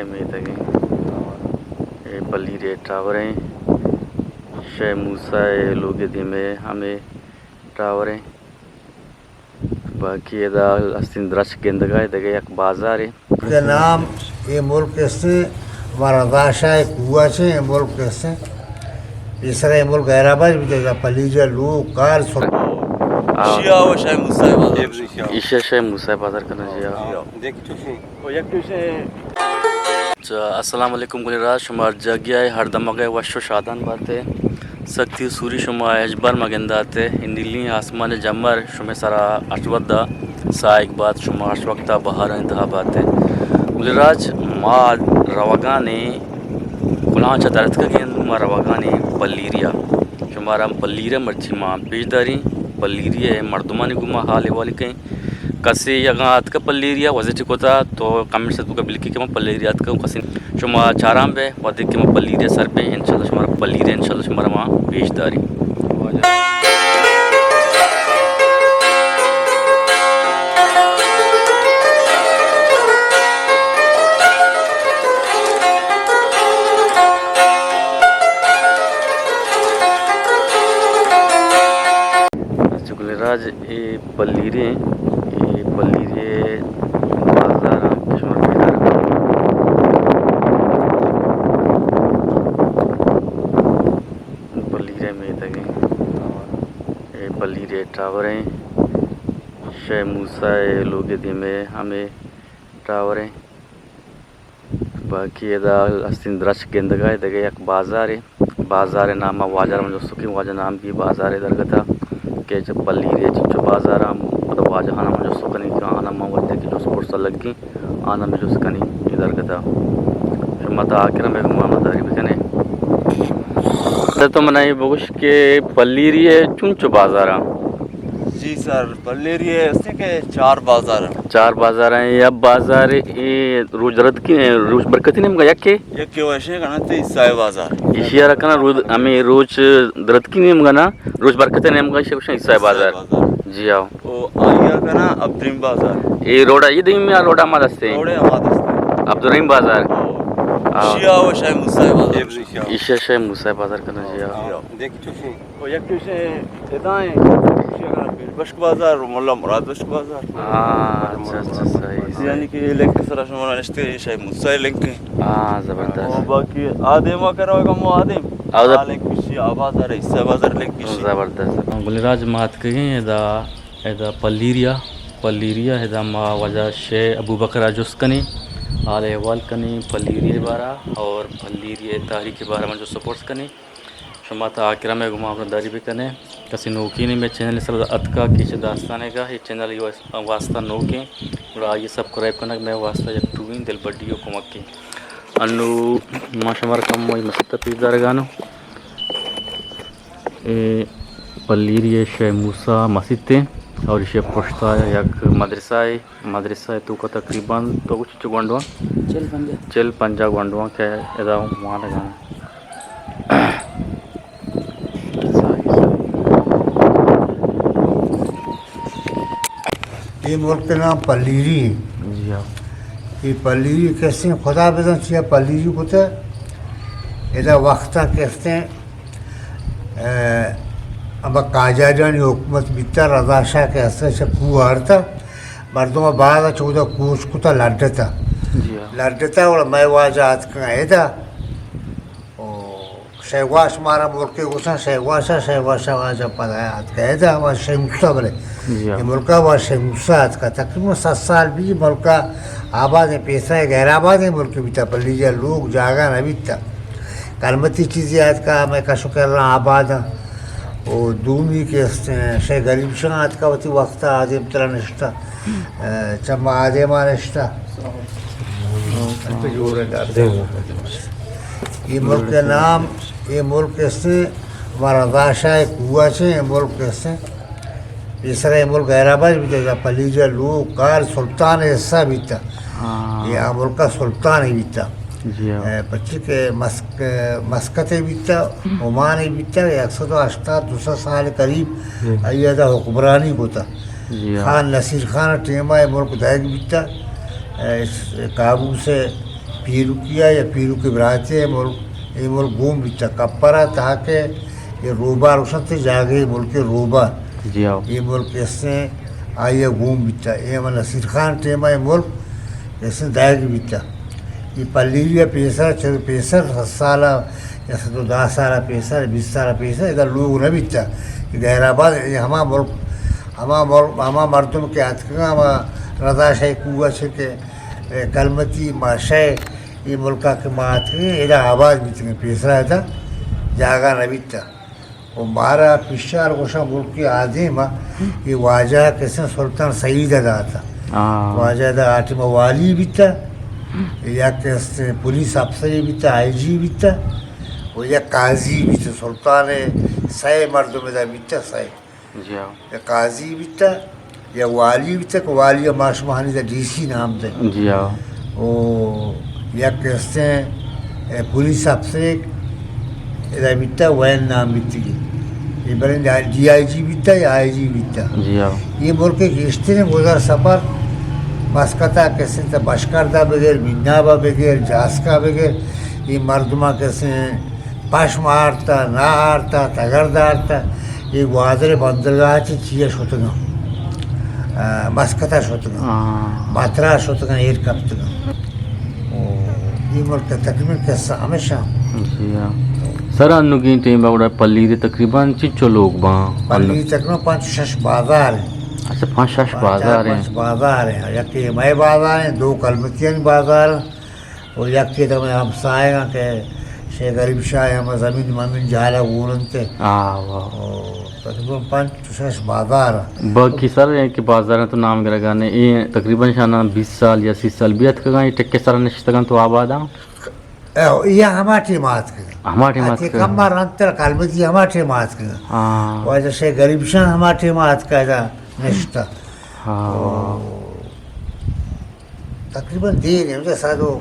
میتگیں۔ اے پلیری ٹاور ایں۔ شے موسی ءِ لوگ ءِ دیم ءَ ہمے ٹاور ایں۔ باقی ادا ہستیں درچک گندگ ءَ، دگہ یک بازارے۔ کہ نام اے ملک استیں، ہما رضا شاہ کوہ چے اے ملک استیں۔ پیسر اے ملک غیر آباد بیتا، پلیری ءِ لوگ کار سر۔ آ۔ شیعہ و شاہ موسی بازار۔ ایشی ءَ شاہ موسی بازار کنا جی، آ۔ دیکھ چوشیں۔ او یک چوشیں۔ چہ السلام علیکم گلیں راج، شما ہر جاگہ ءَ ہر دمگ ءَ وش و شادان بات ئے۔ سکتی سوری شما ہچبر مہ گندات ئے۔ اے نیلیں آسمان ءِ جمر شمئے سرا ہر وھد ءَ ساہگ بات، شما ہر وقت ءَ بہارانی تہا بات ئے۔ گلیں راج، ما روگان ایں، کلاں چہ در اتکگ ایں، ما روگان ایں پلیری ءَ۔ شمارا پلیری ءَ مرچی ما پیش داریں، پلیری ءِ مردمانی گوما حال احوال کئیں۔ کسے اگاں اتکہ پلیری ءَ وزٹ کتا تو کمنٹس ءِ توکا بلکیں کہ من پلیری ءَ اتکگ، کسے شما چاران بئے، وھدے کہ من پلیری ءَ سر بیں، انشاءاللہ شمارا پلیری ءَ انشاءاللہ شمارا ما پیش داریں۔ اچھا گلیں راج، اے پلیری ایں، اے پلیری ءِ بازار ایں، شما پیدار۔ پلیری ءِ میتگ ایں، اے پلیری ءِ ٹاور ایں، شے موسی ءِ لوگ ءِ دیم ءَ ہمے ٹاور ایں۔ باقی ادا ہستیں درچک گندگ ءَ، دگہ یک بازارے۔ بازار ءِ نام ءَ واجہ ءَ را من جست کنیں، واجہ نام بی بازار ءِ درگت ءَ کہ چہ پلیری ءَ چنچو بازار ءَ، پدا واجہ ءَ من جست کنیں کہ آناں من وھدے کہ جست پرس ءَ لگیں، آناں من جست کنیں اے درگت ءَ۔ شما تا آخر ءَ مئے گوما ہمراہداری بکنے۔ تو منا اے بگوش کہ پلیری ءَ چنچو بازار ءَ؟ جی سر، پلیری ءَ ہستیں کہ چار بازار ایں۔ چار بازار ایں، یا بازار اے روچ درتکی، روچ برکتی نیمگا یکے؟ یکے وشیں کنن تے عیسائی بازار۔ ایشی ءَ را کنن روچ، ہمیں روچ درتکی نیمگا نا، روچ برکتی نیمگا ایشی گوشن عیسائی بازار۔ عیسائی بازار۔ جی آؤ۔ او آئی ءَ کنن عبدالرحیم بازار۔ اے روڈ ءَ اے دیم یا روڈ ءَ ہما دستے؟ روڈ ءَ ہما دستے۔ عبدالرحیم بازار۔ آؤ۔ آؤ۔ شیعہ و شاہ موسی بازار۔ ایشی ءَ شاہ موسی بازار کنن جی آؤ۔ جی آؤ۔ دیکھ چوشیں۔ او یک چوشیں ادا ایں، بشک بازار، ملا مراد بشک بازار۔ ہاں، اچھا، اچھا، صحیح، صحیح۔ یعنی کہ اے لنک سرا شما نشتے، اے شاہ موسی لنک ایں۔ ہاں، زبردست۔ او باقی آدم ءَ کرا گم آدم۔ آدم۔ آ لنک کشی، آ بازار، عیسائی بازار لنک کشی۔ زبردست۔ گلیں راج ما اتکگیں ادا، ادا پلیری ءَ، پلیری ءَ ادا ما واجہ شیخ ابوبکر ءَ جست کنیں، حال احوال کنیں پلیری ءِ بارہ اور پلیری ءِ تاریخ ءِ بارہ ءَ جست و پرس کنیں۔ شما تا آخر ءَ مئے گوما ہمراہداری بکنے۔ کسے نوکینے مئے چینل ءِ سرا اتکا کہ چہ داستانے گا، اے چینل اے واسطہ نوکیں، گڑا آئی ءَ سبسکرائب کنگ مئے واسطہ یک ٹوہیں دلبڈی و کمکیں۔ انو ما شمارا کمو اے مسیت ءَ پیش دارگانوں۔ اے پلیری ءِ شیخ موسی مسیت ایں اور ایشی ءِ پشتا یک مدرسہ ایں۔ مدرسہ ءِ توکا تقریباً تو چنچو گونڈواں؟ چل پنجاہ۔ چل پنجاہ گونڈواں کہ ادا وانگ ءَ اَنت۔ اے ملک ءِ نام پلیری ایں۔ جی ہاں۔ اے پلیری کسیں خدا بزاں چیا پلیری کتہ۔ ادا وقتا کسیں، اے، ہما قاجاریانی حکومت بیتہ، رضا شاہ کہ ہستہ چہ کوہ آرتہ۔ مردم ءَ باز ءَ چودا کوچ کت ءُ لڈت ءَ۔ جی ہاں۔ لڈت ءَ گڑا مئے واجہ اتکاں ادا۔ او شیواش مارا ملکے گوشاں، شیواش ءَ، شیواش ءَ واجہ پدا اتک ادا، ہما شیموسا بلے۔ جی ہاں۔ اے ملک ءَ واجہ شیموسا اتکا۔ تقریباً صد سال بی ملک ءَ آبادیں، پیسرا غیر آبادیں ملکے بیتا، پلیری ءَ لوگ جاگہ نہ بیتا۔ کلمتی چیزے اتکا، مئے کش ءُ کراں آباداں۔ او دومی کہ است، شے غریب شاہ اتکا وتی وقت ءَ آدیم ترا نشتا۔ اے، چہ ما آدیم ءَ نشتہ۔ اے ملک ءِ نام، اے ملک استیں، ہما رضا شاہ ءِ کوہ ءَ چہ اے ملک استیں۔ پیسرا اے ملک غیر آباد بیتہ، پلیری ءَ لوگ کار سلطان ءِ حصہ بیتہ۔ ہاں۔ اے آ ملک ءِ سلطان ءِ بیتہ۔ جی ہاں۔ اے، پرچی کہ مسک-، مسقط ءِ بیتہ، عمان ءِ بیتہ، یک سد ءُ ہشتاد، دو سد سال قریب جی۔ آئی ءَ ادا حکمرانی کتہ۔ جی ہاں۔ خان نصیر خان ءِ ٹیم ءَ اے ملک دئیگ بیتہ، اے، قابوس ءِ پیرکی ءَ یا پیرکی براتے ءَ ملک، اے ملک گون بیتا۔ کپر ءَ تاکہ اے روبار گوشنت، جاگہے ملک روبار۔ جی ہاؤ۔ اے ملک استیں آئی ءَ گون بیتا۔ اے ہما نصیر خان ٹیم ءَ اے ملک استیں دائیگ بیتا۔ اے پلیری ءَ پیسر، چہ پیسر، صد سال ءَ یا صد و دہ سال ءَ پیسر، بیست سال ءَ پیسر، ادا لوگ نہ بیتا۔ اے غیر آباد، اے ہما ملک، ہما ملک، ہما مردم کہ اتکگاں، ہما رضا شاہی کوہ ءَ چہ کہ اے کلمتی ما شے اے ملکا کہ ما اتکگیں، ادا آباد بیتگیں، پیسرا ادا جاگہ نہ بیتا۔ و مارا پیشار گوشاں ملکی آدیم ءَ اے واجہ کسیں سلطان سعید ءَ داتا۔ آ۔ واجہ ادا آ ٹیم ءَ والی بیتا، یک استیں پولیس افسرے بیتا، آئی جی بیتا، و یک قاضی بیتا، سلطان ءِ سئے مردم ادا بیتا، سئے۔ جی ہاں۔ یک قاضی بیتا، یک والی بیتا کہ والی ءَ ما شما ہنی ڈی سی نام دے۔ جی ہاں۔ او یک استیں، اے، پولیس افسرے ادا بیتا، وین نام بیتگی۔ اے بلے ڈی آئی جی بیتا یا آئی جی بیتا۔ جی ہاں۔ اے ملک گیشتریں گزر سفر مسقطا کسیں تا بشکردا بگر، مینابا بگر، جاسکا بگر، اے مردما کسیں پشم آرتا، نہ آرتا، تگرد آرتا، اے گوادر بندرگاہ چہ چیا شتگاں، آ، مسقطا شتگاں، ہاں۔ مترا شتگاں، ایر کپتگاں۔ او، اے ملک تقریباً قصہ ہمیشہ۔ جی ہاں۔ سر، انوگیں ٹیم ءَ گڑا پلیری تقریباً چنچو لوگ باں؟ پلیری تقریباً پنچ شش بازار ہیں۔ اچھا، پنچ شش پنچ چار بازار ہیں۔ پنچ بازار ہیں۔ یکے مئے بازار ہیں، دو کلمتیانی بازار ہیں۔ و یکے دمے ہمسایگاں کہ شے غریب شاہ ہم زمین ممین جہلا گون انت۔ آ، واہ۔ و تقریباً پنچ شش بازار۔ باقی سر، اے کہ بازاراں تو نام گرگا نے، اے تقریباً شاناں بیست سال یا سی سال بیت کگاں، اے ٹکے سر نشتگاں تو آباداں؟ اے، اے ہما ٹیم آتکگاں۔ ہما ٹیم آتکگاں۔ کم رنتر کلمتی ہما ٹیم آتکگاں۔ ہاں۔ واجہ شے غریب شاہ ہما ٹیم آتکا ادا نشتا۔ ہاں۔ او، تقریباً دیر انت، سد و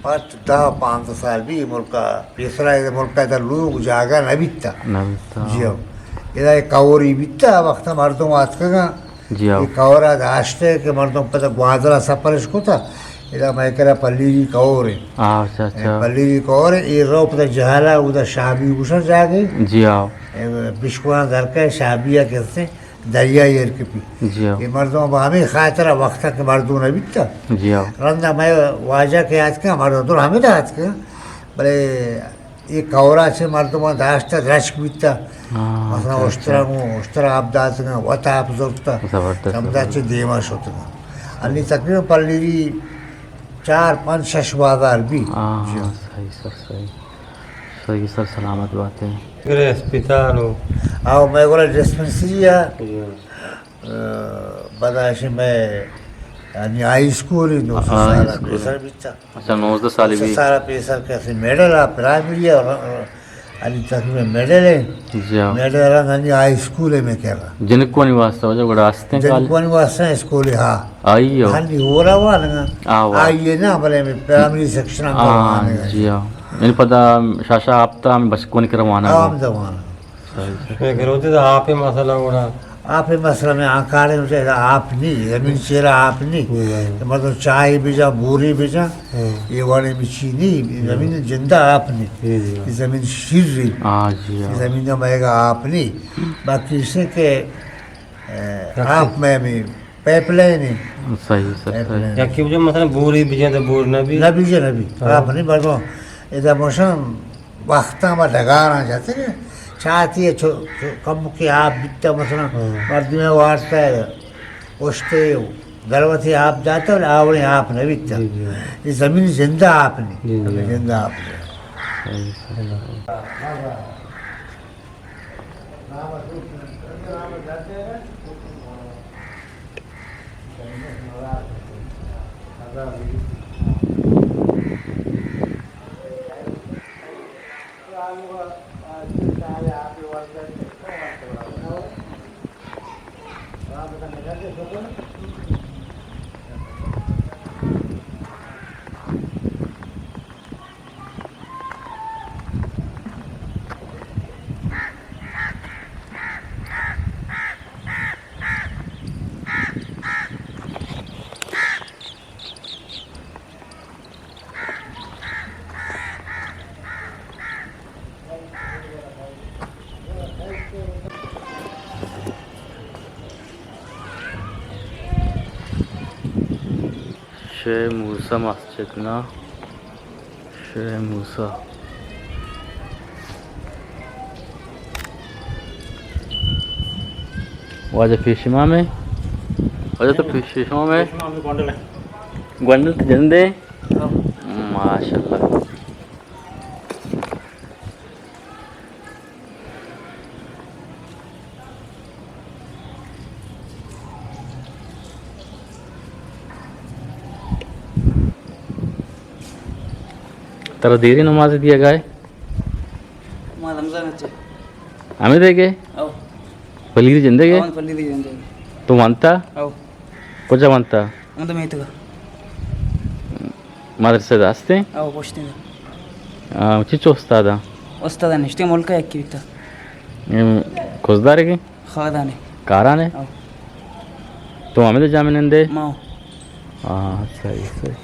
پنچ، دہ پانزدہ سال بی ملکا، پیسرا اے ملکا ادا لوگ جاگہ نہ بیتا۔ نہ بیتا۔ جی ہاں۔ ادا یک کوری بیتا، وقتا مردم آتکگاں۔ جی ہاں۔ اے کورا داشتے کہ مردم پدا گوادرا سفرش کتا، ادا مئے کرا پلیری کور ہے۔ آ، اچھا، اچھا۔ اے پلیری کور ہے، اے رو پدا جہلا، اودا شابی گوشن جاگے۔ جی ہاں۔ اے بشکوان درکے شابیا کسے۔ دریا ایر کپی۔ جی ہاں۔ اے مردم با ہمے خاطر وقتا کہ مردم نہ بیتا۔ جی ہاں۔ رندا مئے واجہ کہ آتکا، مردم تو ہمے دا آتکا۔ بلے اے کورا چہ مردم داشتا درچک بیتا۔ ہاں، مثلاً اچھا، اشترا اچھا۔ گوں، اشترا آپ داتگا، وت آپ زرتا۔ زبردست، چمدا زبردست۔ چہ دیما شتگا۔ انی تقریباً پلیری چار، پنچ، شش بازار بی۔ ہاں، جی ہاں۔ صحیح سر، صحیح۔ صحیح سر، سلامت باتے۔ گڑا اسپتال ہو۔ آو، مئے گڑا ڈسپنسری ہے۔ جی ہاں۔ پدا اشی مئے، یعنی ہائی اسکول ہے، نو سو ہاں، سال اسکول۔ پیسر بیتا۔ اچھا، نوزدہ سال نو سو بی۔ سال پیسر کسے مڈل ہے، پرائمری ہے، اور، اور، یعنی تقریباً مڈل ہے۔ جی ہاں۔ مڈل ہے، یعنی ہائی اسکول ہے میں کہہ رہا۔ جنکوانی واسطہ وجہ گڑا ہستے ہیں کال؟ جنکوانی واسطہ اسکول ہے، ہاں۔ آئی ہو؟ ہاں، نہیں، ہو رہا ہوا نا۔ آ، واہ۔ آئی ہے نا، بلے میں پرائمری سیکشن ہم ہاں، کروانے ہیں۔ جی ہاں۔ یعنی پدا شاشا آپ تا ہم بچکوانی کروانا ہاں، ہے۔ ہم کروانا۔ صحیح، صحیح۔ میں کرو تے آپ ہی مسئلہ ہو رہا۔ آپ ءِ مسئلہ میں آ کارے ادا آپ نی، زمین چیرا آپ نی۔ ہوں۔ کہ مطلب چائے بجا، بوری بجا، ہوں۔ یہ والے میں چی نی، ہوں۔ زمین جندہ آپ نی۔ جی، جی۔ یہ زمین شیر ری۔ ہاں، جی، ہاں۔ یہ زمین میں گا آپ نی۔ باقی اسے کہ، اے، رکھتے۔ آپ میں بھی پائپ لائن ہے۔ صحیح، صحیح، پائپ صحیح۔ لائن۔ یا کہ جو مثلاً بوری بجا تو بور نہ بھی؟ نہ بجا، نہ بھی۔ ہاں۔ آپ نہیں، بلکہ ادا موسم وقتاں ما ڈگاراں جتگ، چاتی ءَ چو، چو کمکے آپ بیتہ، مثلاً ہاں۔ مردمے وارتہ، اشتے، دلوتے آپ داتہ، بلے آ وڑیں آپ نہ بیتہ۔ جی، جی۔ اے زمین زندہ آپ نی۔ جی، جی۔ زمین زندہ آپ نی۔ صحیح، صحیح۔ شیخ موسی مسجد نا، شیخ موسی۔ واجہ پیش امام ئے؟ واجہ تو پیش امام ئے؟ گونڈل تو جندے؟ ماشاءاللہ۔ ترا دیریں نماز دیگا ئے؟ ما رمضان اچے۔ ہمے دیگے؟ او۔ پلیری جندگے؟ او، پلیری جندگے۔ تو وانتا؟ او۔ کجا وانتا؟ ہمدا میتگا۔ مدرسہ دا ہستیں؟ او، پشتیں دا۔ آ، چچو استادا؟ استادا نشتے، ملکا یکی بیتا۔ ایم، کزدارے کے؟ خادانے۔ کارانے؟ او۔ تو ہمیں جامع نندے؟ ماو۔ ہاں، صحیح، صحیح۔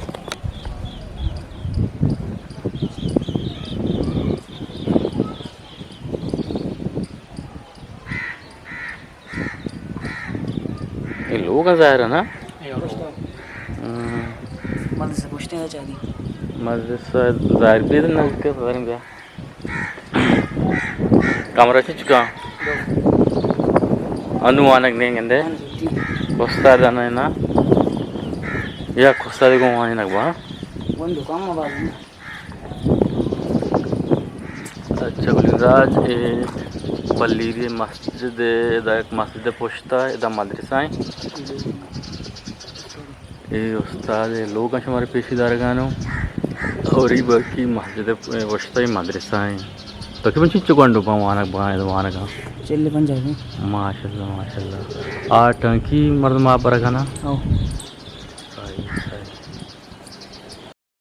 اے لوگ ءَ ظاہر ہے نا؟ اے لوگ۔ ہم۔ مدرسہ پشتے ءَ چاگی۔ مدرسہ ظاہر بھی نہ اٹھ کے ظاہر بیا۔ کمرہ چی چکا؟ دو۔ انو وانگ نہیں گندے؟ ہاں جی۔ استاد نے نا؟ یا استاد کو وانی نگوا؟ ون دکان ما باز۔ اچھا، گلیں راج، اے پلیری مسجد، ادا یک مسجد پشتا، ادا مدرسہ ایں۔ اے استاد لوگ ایں شمارا پیشی دارگانو۔ اور اے باقی مسجد پشتا، اے مدرسہ ایں۔ تقریباً چنچو گونڈو پہ وانگ، وانگ، وانگ۔ چل پنجاہ۔ ماشاءاللہ، ماشاءاللہ۔ آ ٹانکی مردم آپ برگانا؟ ہاں۔